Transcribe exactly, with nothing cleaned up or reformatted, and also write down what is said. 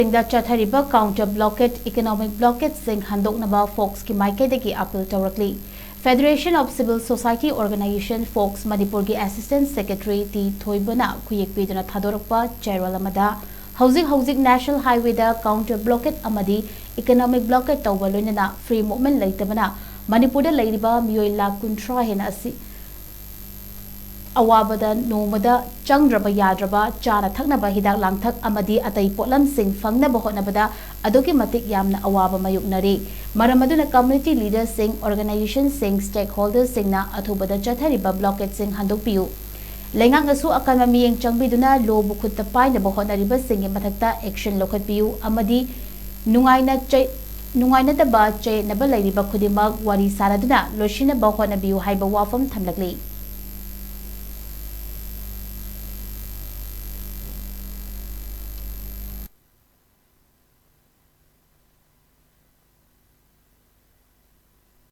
ꯁꯤꯡꯗ ꯆꯠꯊꯔꯤꯕ counter blockade, economic blockade ꯁꯤꯡ ꯍꯟꯗꯣꯛꯅꯕ ꯐꯣꯛꯁꯀꯤ ꯃꯥꯏꯀꯩꯗꯒꯤ ꯑꯥꯄꯤꯜ ꯇꯧꯔꯛꯂꯤ꯫ Federation of Civil Society Organization, FOCS ꯃꯅꯤꯄꯨꯔꯒꯤ Assistant Secretary ꯇꯤ ꯊꯣꯏꯕꯅ ꯈꯨꯌꯦꯛ ꯄꯤꯗꯨꯅ ꯊꯥꯗꯣꯔꯛꯄ ꯆꯦꯔꯣꯜ ꯑꯃꯗ, ꯍꯧꯖꯤꯛ ꯍꯧꯖꯤꯛ National Highway ꯗ counter blockade ꯑꯃꯗꯤ economic blockade ꯇꯧꯕ ꯂꯣꯏꯅꯅ free movement ꯂꯩꯇꯕꯅ ꯃꯅꯤꯄꯨꯔꯗ ꯂꯩꯔꯤꯕ ꯃꯤꯑꯣꯏ ꯂꯥꯈ ꯀꯨꯟꯊ꯭ꯔꯥ ꯍꯦꯟꯅ ꯑꯁꯤ ꯑꯋꯥꯕꯗ ꯅꯣꯡꯃꯗ ꯆꯪꯗ꯭ꯔꯕ ꯌꯥꯗ꯭ꯔꯕ ꯆꯥꯅ ꯊꯛꯅꯕ ꯍꯤꯗꯥꯛ ꯂꯥꯡꯊꯛ ꯑꯃꯗꯤ ꯑꯇꯩ ꯄꯣꯠꯂꯝꯁꯤꯡ ꯐꯪꯅꯕ ꯍꯣꯠꯅꯕꯗ ꯑꯗꯨꯛꯀꯤ ꯃꯇꯤꯛ ꯌꯥꯝꯅ ꯑꯋꯥꯕ ꯃꯥꯌꯣꯛꯅꯔꯤ꯫ ꯃꯔꯝ ꯑꯗꯨꯅ community leader ꯁꯤꯡ, organization ꯁꯤꯡ, stakeholder ꯁꯤꯡꯅ ꯑꯊꯨꯕꯗ ꯆꯠꯊꯔꯤꯕ blockade ꯁꯤꯡ ꯍꯟꯗꯣꯛꯄꯤꯌꯨ꯫ ꯂꯩꯉꯥꯛꯅꯁꯨ ꯑꯀꯟꯕ ꯃꯤꯠꯌꯦꯡ ꯆꯪꯕꯤꯗꯨꯅ ꯂꯣꯕꯨ ꯈꯨꯠꯇ ꯄꯥꯏꯅꯕ ꯍꯣꯠꯅꯔꯤꯕꯁꯤꯡꯒꯤ ꯃꯊꯛꯇ action ꯂꯧꯈꯠꯄꯤꯌꯨ ꯑꯃꯗꯤ ꯅꯨꯡꯉꯥꯏꯅ ꯆꯩ-, ꯅꯨꯡꯉꯥꯏꯅꯗꯕ ꯆꯌꯦꯠꯅꯕ ꯂꯩꯔꯤꯕ ꯈꯨꯗꯤꯡꯃꯛ ꯋꯥꯔꯤ ꯁꯥꯅꯗꯨꯅ ꯂꯣꯏꯁꯤꯟꯅꯕ ꯍꯣꯠꯅꯕꯤꯌꯨ ꯍꯥꯏꯕ ꯋꯥꯐꯝ ꯊꯝꯂꯛꯂꯤ꯫